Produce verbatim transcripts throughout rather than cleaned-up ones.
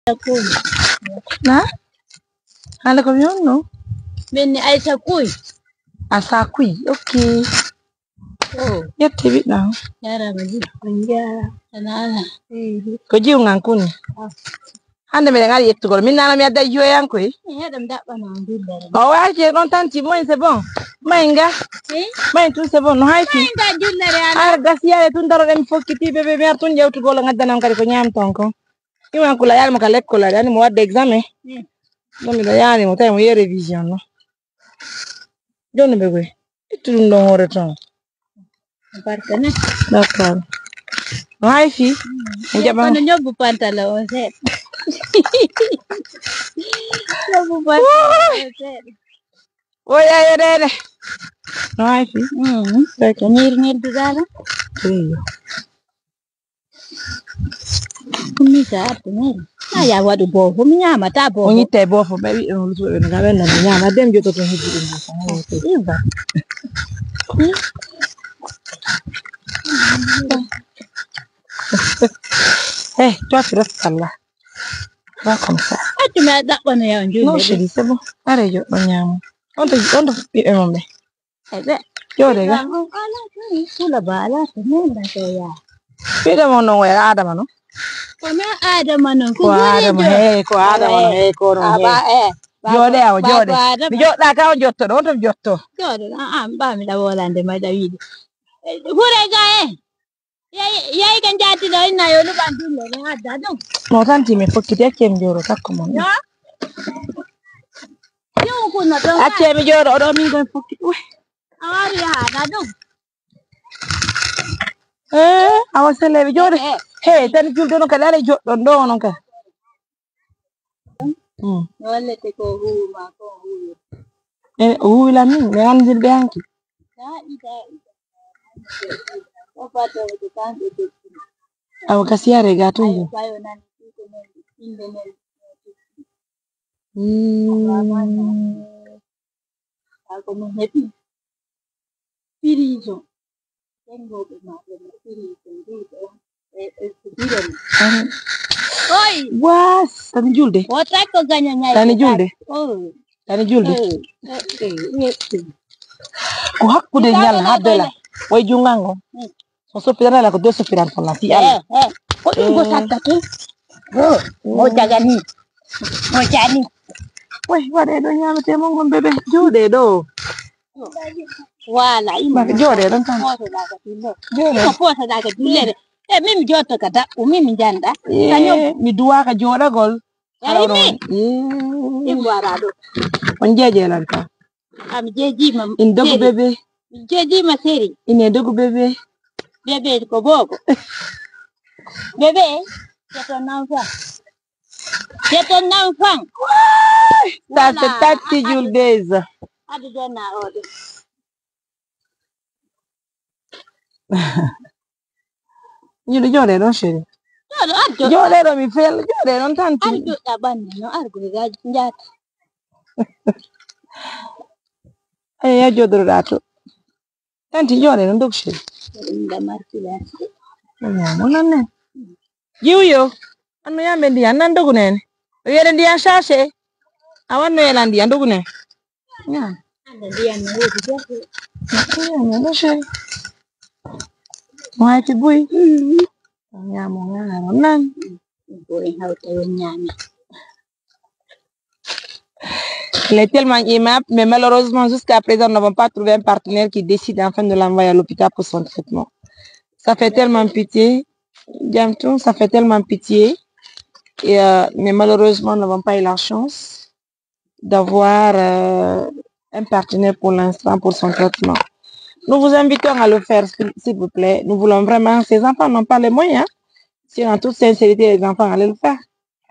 Aisha Kuy. Na? Haala ko mi wonno? Min ni Aisha Kuy. Aisha Kuy, ok. Oh. Yette ɓiɗɗo am. Jarama ji. On jarama. Tanala. Ko jiw ngan kuni. Ah. Hande miɗen ari yettugol. Min nana mi adda jiwoyankoy. Mi heɗo mi daɓɓana on dillere. O waaki e ɗon tanti, moyen c'est bon. Mayen ga. Eh? Mayen tun c'est bon. No hayti. Mayen ga jullere ala. Ar gasiyare tun daroɗen mi fokkiti bebe mi ar tun ƴewtugol o ngaddana on kadi ko ñaamton kon. Iwan kula yaani mo ka lekkol ari ani mo wadde examen. Hmm. Ɗum miɗo yaani mo tawi mo yi'e révision no. Jooni ɓe goy. Ittu ɗum ɗon hoore ton. Barka ne. D'accord. No hay fii? En jaɓan. Kono ñobbu pantalon on seeɗa. Ñobbu pantalon on seeɗa. O yaye dede. No hay fii? Mm. D'accord. Ñiir ñiir dugaala. Eyyo. Kummi ka arde meri. Na ya waɗu boofo, mi ñaamata boofo. On yittay boofo, ɓe wi'i on lutuɓe ɓe no gaɓen nan mi ñaama. Dem joto ton hejji ɗum boofo. Iba. Eh, toi tu restes là. Va comme ça. Accu mi a ɗaɓɓano ya on juuɗe. Non, chérie, c'est bon. Allez, yo, on ñaama. On to, on to ɓiɓɓe mon ɓe. Eɓe. Jooɗe ga. Kula ba ala to min da to ya. Ɓiɗɗo mon non waya Adama non. Ko na Adama non. Ko Adama he, ko Adama non he, ko non he. Aba eh. Jooɗe awo jooɗe. Mi joɗɗa ka on jotto ɗo, on to mi jotto. Jooɗe ɗo, ah, ba mi da wolande ma da wiide. Hure ga eh. Yayi, yayi kan jaati ɗo inna yo luɓan dulle ne adda ɗum. No tanti mi fokkiti accee mi jooɗo takko mon. Yo. Yo kunno ɗon. Accee mi jooɗo oɗo min koye fokkiti. Uy. A waari yahaɗa ɗum. Eh, awa seleɓe jooɗo. Eh. He, tani julde non kadi alay joɗɗon ɗo onon kadi. Mm. No wallete ko huuwi ma ko huuwi. Eh, o huuwi lan min, mi anndiri ɓe hanki. Daaɗi, daaɗi. O fata o to kanɓe tokki. Awa gasiyare ga tun yo. Bayo nan ko men inde men. Mm. Haa ko min heɓi prison. Senngo ɓe maa ɓe prison, nduu ɓe on, e, e, ko biro mi. Oy! Waas, tani julde. Wota ko gaño ñaay. Tani julde. Oh. Tani julde. Eh, eh, eh, eh, eh. Ko hakkunde ñal haa bela. Way junngango. Mm. Mo soppirana la ko do soppiran ko la fi Allah. Eh, eh. Ko ɗum ko satta tun. Oh, mo jagani. Mo jani. Way, waɗee ɗo ñaametee mon ngon bebe. Jooɗee ɗo. Wala, imo. Baka jooɗee ɗon tan. Jooɗee. Imo footoɗaa ka dullere. E min mi jooɗto ka daɓɓu, min mi jannda. Kañum. Ee, mi duwaaka jooɗagol. Hara oɗon. Ee. Imo waraa ɗo. On jeejeelan ka. A mi jeejiima. In dogu seri. Bebe. Mi jeejiima seri. Ine dogu bebe. Bebe ko booko. Bebe, c'est ton enfant. C'est ton enfant. Ça fait tati julde. Adu jonna o de. Ñiɗo jooɗee ɗon, chéri. Jooɗo, ar jooɗo. Jooɗee ɗo, mi fel. Jooɗee ɗon, tanti. Ar jooɗa ɓanne, no ar goy ga njaata. Eyi, ya jooɗoroɗaa to. Tanti, jooɗee ɗon, dog, chéri. Ɗum damar filaasi. Ɗum ñaamo nan ne. Jiwyo. Anno yambe ndiyan nan dogu nene. O yere ndiyan sachet. A wanno yelan ndiyan dogu nene. Ñaam. Anda ndiyan no woodi jafe. Ndiyan no ɗo chéri. Mo hayti buy. Mm. Ñaamo ngaro nan. Buy hawta yo ñaame. Elle est tellement aimable, mais malheureusement, jusqu'à présent, nous n'avons pas trouvé un partenaire qui décide enfin de l'envoyer à l'hôpital pour son traitement. Ça fait tellement pitié. Jam tun, ça fait tellement pitié. Et, euh, mais malheureusement, nous n'avons pas eu la chance d'avoir, euh, un partenaire pour l'instant pour son traitement. Nous vous invitons à le faire, s'il s'il vous plaît. Nous voulons vraiment, ces enfants n'ont pas les moyens. Si en toute sincérité, les enfants allaient le faire.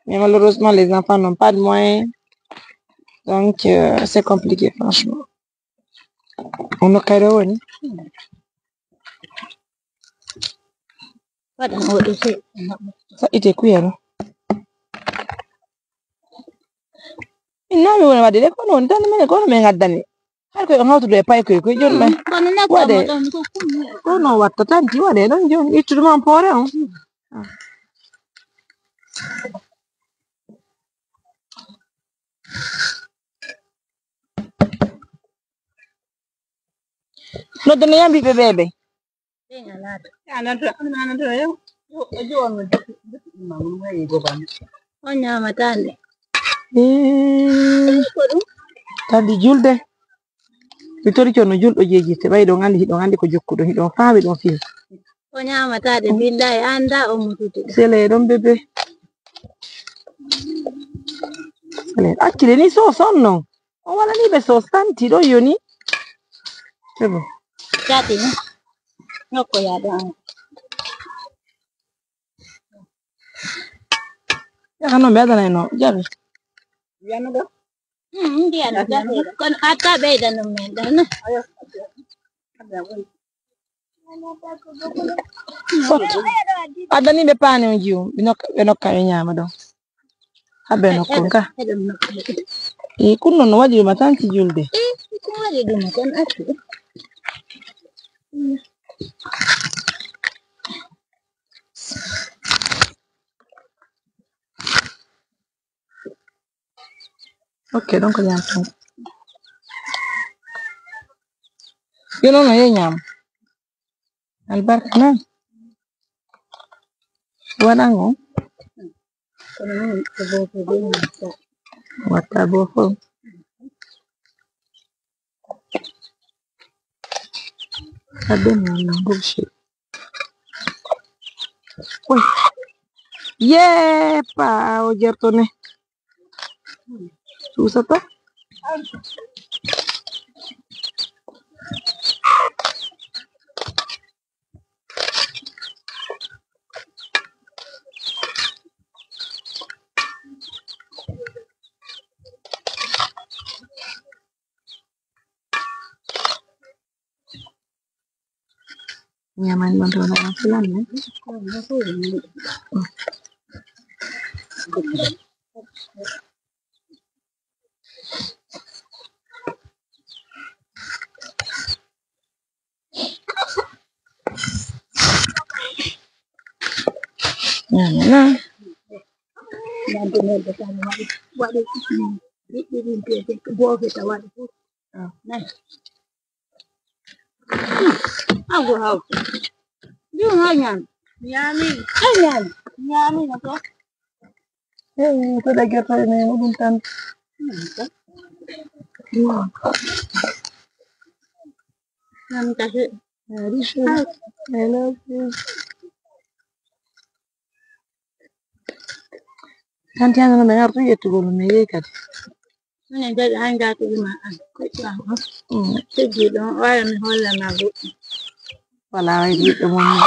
Mais malheureusement, les enfants n'ont pas de moyens. Donc, euh, c'est compliqué, franchement. On a carré, oui. Waɗa oɗo seeɗa. Saɗɗite kuyano. Min naa mi wona waɗde de, kono on tan minen, kono min ngaddani. Har ko on hawtude e paykoy, koy jooni ɓay. Mm, kono nokku waɗe. Mo ɗon ko kummi. Kono watta tanti, waɗe ɗon jooni, ittude ma poore on. Mm. Ah. Fodde no yambi ɓe ɓeeɓe. Ɓen alaa to. Ɓen alaa to, an alaa to, yo. Yo, yo, yo, on no jokki, jokki ɗum ma, on wayi goban. On ñaamataa nde. Ee. Ko ɗum? Tandi julde. Mi torike on no julɗo jeejirte, ɓay hiɗon anndi, hiɗon anndi ko jokkuɗon, hiɗon faami ɗon fii. O ñaamataa ɗe, billaahi, anndaa o mutude ɗe. Sele ɗon bébé. Sele, accile ni sos on non. O walanii ɓe sos tanti ɗon yoni. C'est bon. Tati ni. Nokko yaa ɗon. Yaha non ɓe adanay no, jaɓe. Wiyano ɗo? Hmm, ndiyano jaɓe. Kono atta ɓeyda non men ɗon. Ayo. Sot. Addani ɓe paane on jiwo. Ɓe nokka, ɓe nokka ɓe ñaama ɗon. Habe no kon ka. Eɗen nokka. E kun non no waɗi ɗum a tanti julde. E, kun waɗi ɗum kon accu. Ok, donc ñaam tan. Yo non, non, yo ñaam. Albarka nan. Waɗan on. Kono min ko bofo de mi watta. Watta bofo. Abin nan nan bullshit. Oi. Yepa o jerto ne. Susata. Ñaman ɗon ɗon ɗon fulan ne. Ñaman na. Ñande ñande tan waɗi, waɗi, ɓiɓɓe ɗin te, te, boofe ta waɗi fof. Ah. Nay. Ago haw. Ɗum ha ñaami. Ñaami. Ay ñaami. Ñaami no ko. Eh, ko da gertoɗe men ɗum tan. Ñaami ka. Ñaami ka he. I love you. Tanti hannde no mi artu yettugol mi yehi kadi. Minen kadi an jaatuɗo ma an, koƴƴo an on. Mm. Tigi ɗon, wara mi holla ma goɗɗum. Wala way ɓiɗɗo mum ni.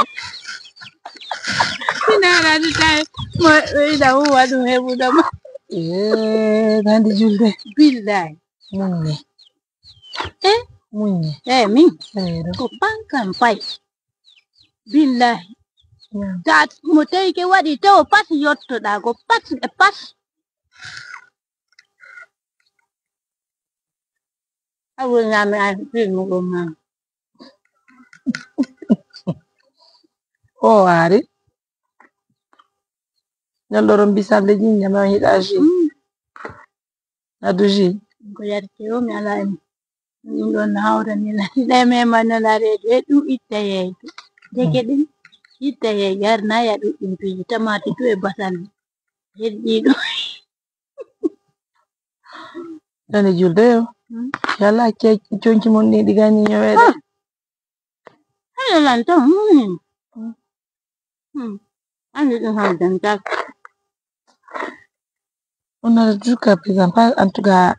Sinaraade tawi mo ɓeyda o waɗum heɓude ma. Eh, nandi julde. Billahi. Muññe. Eh? Muññe. Eh, min. Ko pankam pay. Billahi. Mm. Ta mo tawi ke waɗi taw pat yottoɗaa ko pat e pat. Abu ñaami an film ɗum ma. O waari. Ñalɗo ɗon bisande jinja ma hiɗa ji. Mm. Aduji. Ko yarti o mi ala en. Ɗum ɗon no hawra ni la. Ɗe mema no la reedu. E ɗum itta yeeju. Deke ɗin. Itta yeeju. Har na ya ɗuɗɗum piiji. Tamaati tu e basal. Heddi ɗum. Nani julde yo. Hmm. Yalla ke conci mon ɗin ɗi gani ñoweede. Ah. Hayo lan to. Hmm. Hmm. Andi ɗum han dental. On n'arrive jusqu'à présent pas, en tout cas,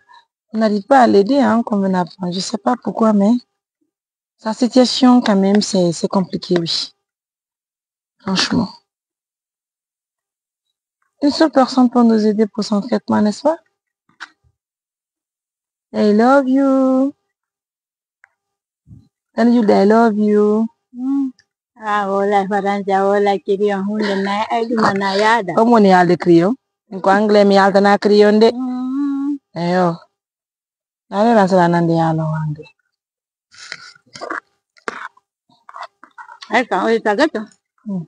on n'arrive pas à l'aider, hein, convenablement. Je sais pas pourquoi, mais sa situation, quand même, c'est, c'est compliqué, oui. Franchement. Une seule personne peut nous aider pour son traitement, n'est-ce pas? I love you. Nani julde, I love you. Mm. Ah, wala Faransa, wala kiriyon, hunde na, ay, ɗum na yaada. Ko woni yaalde kiriyon? Min ko anglais mi yaaltana kiriyon de. Mm. Eyo. Nani ran sala nande yaalo anglais. Ay, ka, oy, tagato. Mm.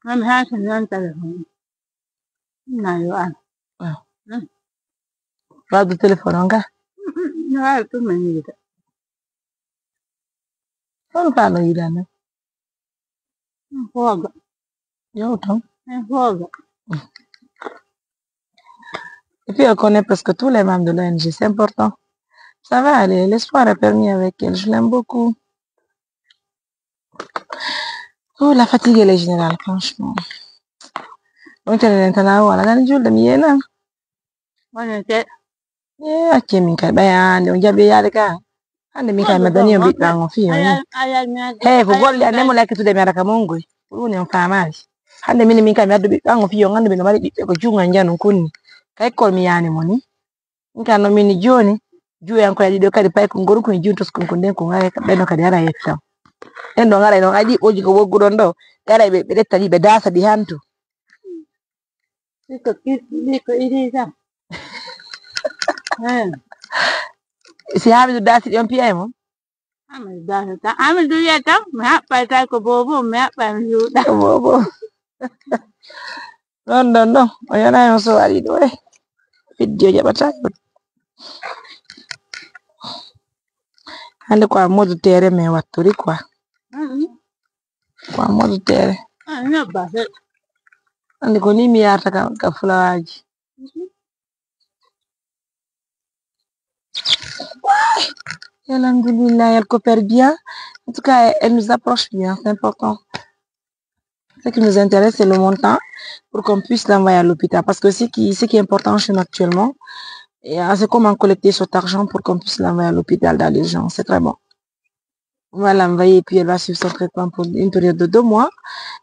Mami, ha, sin nan tagato. Na yo an. Ah. Mm. Waɗu téléphone on ka? Mm, mm, no waawi ɗum en yiide. Kono faa no yiɗaa non? Fooga. Yo ton. En fooga. Et puis, on connaît presque tous les membres de l'O N G, c'est important. Ça va aller, l'espoir est permis avec elle, je l'aime beaucoup. Oh, la fatigue, elle est générale, franchement. Donc, elle est maintenant, voilà, dans le jour de Miena. Wonete. Eh, acce min kay, ɓay hannde on jaɓi yaade ka. Hannde min kay mi addani on ɓiɓɓe an on fii on ni. Hey, ko golle an nemo lakkitude mi ara ka mon goy. Ko ɗum woni on faamaali. Hannde min, min kay mi addu ɓiɓɓe an on fii on anndu min no mari ɓiɓɓe ko juungo an janun kunni. Kay kol mi yaani mo ni. Min kay no min ni jooni. Juuwe an ko yaɗi ɗo kadi pay ko ngorko e juun toskun ko nden ko ngaray ɓenno kadi ara yettam. Ɗen ɗo ngaray ɗon ay ɗiɓɓooji ko wogguɗon ɗo. Ngaray ɓe, ɓe ɗetta ɗi ɓe daasa ɗi hantu. Iko ki-, iko iri tan. Eh. Si Hamidu daasi ɗi on piyay mo? Hamidu daasi tan. Hamidu wiya tan, mi haɓɓay tan ko boobo, mi haɓɓay mi juuɗa. Ko boobo. Non, non, non. O yanayi on so ari ɗo e. Fiddi o jaɓata. Hannde ko a modu tere men wattori quoi. Mm-mm. Ko a modu tere. Ah, ina ba sai. Hannde ko ni mi yarta ka, ka fulawaaji. Alhamdulillah, elle coopère bien. En tout cas, elle nous approche bien, c'est important. Ce qui nous intéresse, c'est le montant pour qu'on puisse l'envoyer à l'hôpital. Parce que ce qui, ce qui est important chez nous actuellement, et, euh, c'est comment collecter cet argent pour qu'on puisse l'envoyer à l'hôpital dans l'urgence. C'est très bon. On va l'envoyer et puis elle va suivre son traitement pour une période de deux mois.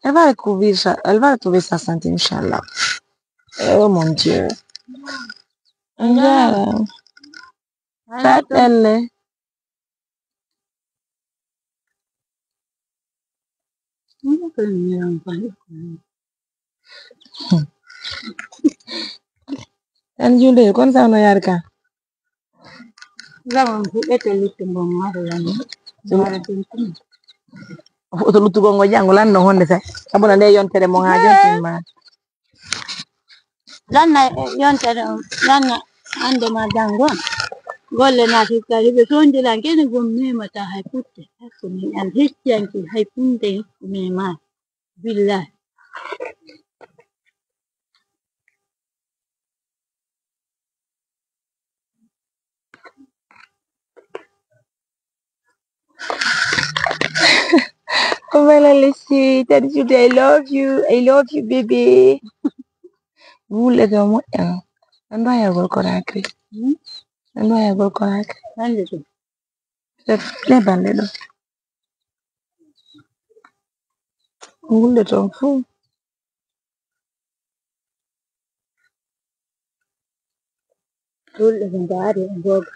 Elle va recouvrir sa, elle va retrouver sa santé, Inch'Allah. Oh mon Dieu. Inch'Allah. Fatale. Tan julde, kon sa no yaari ka? Zaman huɗete luttu ngon maro lan. Maro tun tun. Foto luttugol ngo janngo lan no honde sa. Sabuna nde yontere mo ha jontin ma. Lanna yontere on, lanna hande ma janngo on. Golle naati kadi ɓe sondiran kene gom memata hay putte. Hakko min an hecciyanke hay punde mema. Billahi. Umela Lesi, Daddy Jude, I love you. I love you, baby. Wulle ɗo moƴƴa. An ɗo yagol Conakry. Hmm? An ɗo yagol Conakry. Hande ɗum. Ɗe, ɗe balɗe ɗo. Wulle ɗon fuu. Wulle ɗon ɗo ari e googa.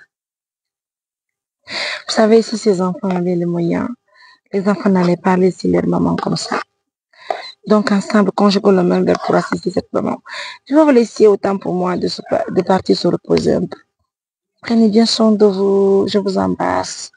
Vous savez, si ces enfants avaient les moyens, les enfants n'allaient pas laisser leur maman comme ça. Donc ensemble, conjuguons le même verbe pour assister cette maman. Je vais vous laisser autant pour moi de se pa-, de partir se reposer un peu. Prenez bien soin de vous. Je vous embrasse.